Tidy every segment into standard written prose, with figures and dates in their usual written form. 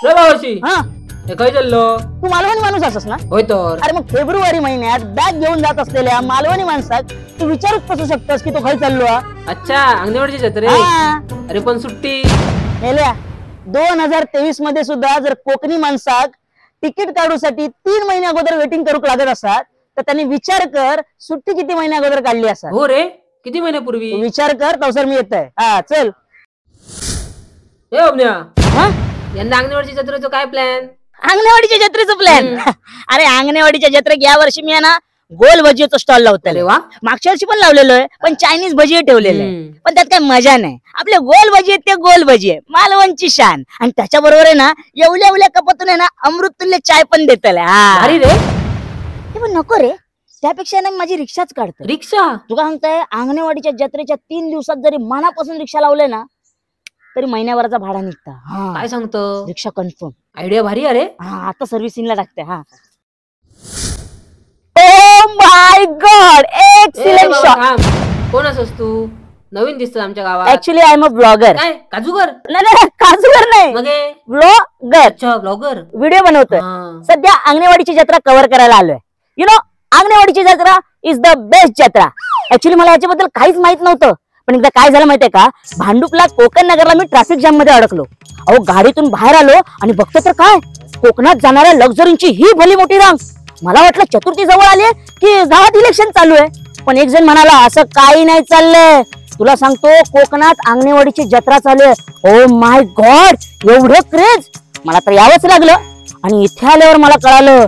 बाबाशी हा काय चाललो? तू मालवणी माणूस असस ना? होय तर. अरे मग फेब्रुवारी महिन्यात बॅग घेऊन जात असलेल्या मालवणी माणसाक तू विचारूच कसू शकतोस की तो खय चाललो? अच्छा, अंगणवाडीची जत्रे. अरे पण सुट्टी मेल्या 2023 मध्ये सुद्धा जर कोकणी माणसाक तिकीट काढूसाठी 3 महिने अगोदर वेटिंग करूक लागत असतात तर त्यांनी विचार कर सुट्टी किती महिन्या अगोदर काढली असतात. हो रे, किती महिन्यापूर्वी? विचार कर, तवसर मी येत आहे. हा चल. ए अभ्या, यंदा अंगणवाडीच्या जत्रेचं काय प्लॅन? अंगणवाडीच्या जत्रेचं प्लॅन? अरे अंगणवाडीच्या जत्रेत या वर्षी मी ना गोल भजीचा स्टॉल लावतो. मागच्या वर्षी पण लावलेलो आहे, पण चायनीज भजी ठेवलेले आहे, पण त्यात काही मजा नाही. आपले गोल भजी आहेत ते गोल भजी आहे, मालवणची शान. आणि त्याच्याबरोबर आहे ना एवढ्या एवढ्या कपातून आहे ना अमृततुल्य चाय पण देतले. हा रे पण नको रे, त्यापेक्षा ना माझी रिक्षाच काढतो. रिक्षा? तुका सांगताय अंगणवाडीच्या जत्रेच्या 3 दिवसात जरी मनापासून रिक्षा लावले ना तरी महिन्याभराचा भाडा निघता. काय सांगतो? रिक्षा कन्फर्म. आयडिया भारी. अरे हा आता सर्व्हिसिंगला टाकते. हा oh my god, excellent shot. कोण असस तू? नवीन दिसतो आमच्या गावात. Actually I am a blogger. काय काजूगर? नाही नाही काजूगर नाही, ब्लॉगर. अच्छा ब्लॉगर, व्हिडिओ बनवतोय. सध्या अंगणवाडीची जत्रा कव्हर करायला आलोय. You know अंगणवाडीची जत्रा is the best जत्रा. ऍक्च्युली मला याच्याबद्दल काहीच माहित नव्हतं, पण एकदा काय झालं माहितीये का, भांडुपला कोकण नगरला मी ट्रॅफिक जाम मध्ये अडकलो. अहो गाडीतून बाहेर आलो आणि बघतो तर काय, कोकणात जाणाऱ्या लक्झरींची ही भली मोठी रांग. मला वाटलं चतुर्थी जवळ आली की गावात इलेक्शन चालू आहे, पण एक जण म्हणाला असं काही नाही चाललंय, तुला सांगतो कोकणात अंगणवाडीची जत्रा चालू आहे. ओ my God, एवढं क्रेज, मला तर यावंच लागलं. आणि इथे आल्यावर मला कळालं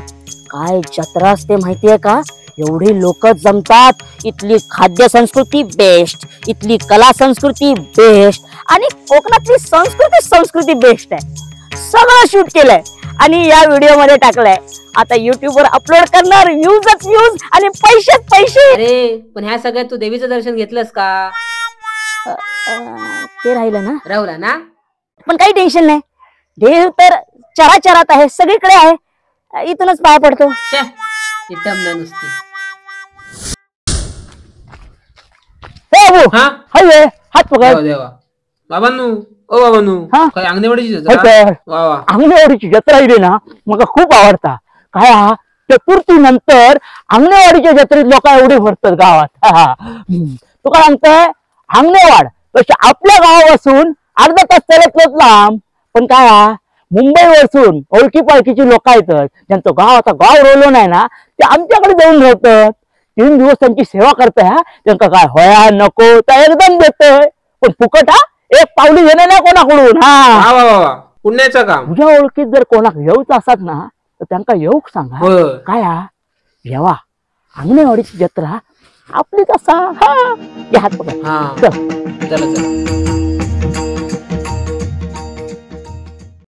काय जत्रा असते माहितीये का, एवढी लोक जमतात, इथली खाद्य संस्कृती बेस्ट, इथली कला संस्कृती बेस्ट, आणि कोकणातली संस्कृती संस्कृती बेस्ट आहे. सगळं शूट केलंय आणि या व्हिडिओ मध्ये टाकलंय. आता युट्यूब वर अपलोड करणार, व्ह्यूजच व्ह्यूज आणि पैसेच पैसे. अरे पण ह्या सगळ्यात तू देवीचं दर्शन घेतलंस का? ते राहिलं ना, राहुला ना. पण काही टेन्शन नाही, देव तर चराचरात आहे, सगळीकडे आहे, इथूनच पाय पडतो. नुसती हात पकड. देवा बाबांनू, ओ बाबांनू, काय अंगणवाडीची जत्रा? अंगणवाडीची जत्रा इथे ना मला खूप आवडता. काय हा चतुर्थी नंतर अंगणवाडीच्या जत्रेत लोक एवढे भरतात गावात. तुका सांगतोय अंगणवाड तशी आपल्या गावापासून अर्धा तास चालत लांब, पण काय हा मुंबईवरसून ओळखी पाळखीची लोक येतात, ज्यांचं गाव आता गाव रोलो नाही ना ते आमच्याकडे जाऊन राहतात. 3 दिवस त्यांची सेवा करताय. हा त्यांना काय होया नको तर एकदम देतोय, पण फुकट. हा एक पावली घेणे नाही कोणाकडून. हा पुण्याचं काम. तुझ्या ओळखीत जर कोणाक येऊच असत ना तर त्यांना येऊक सांगा. काय हा येवा अंगणवाडीची जत्रा आपलीच असा. हा हात पकड. चला चला.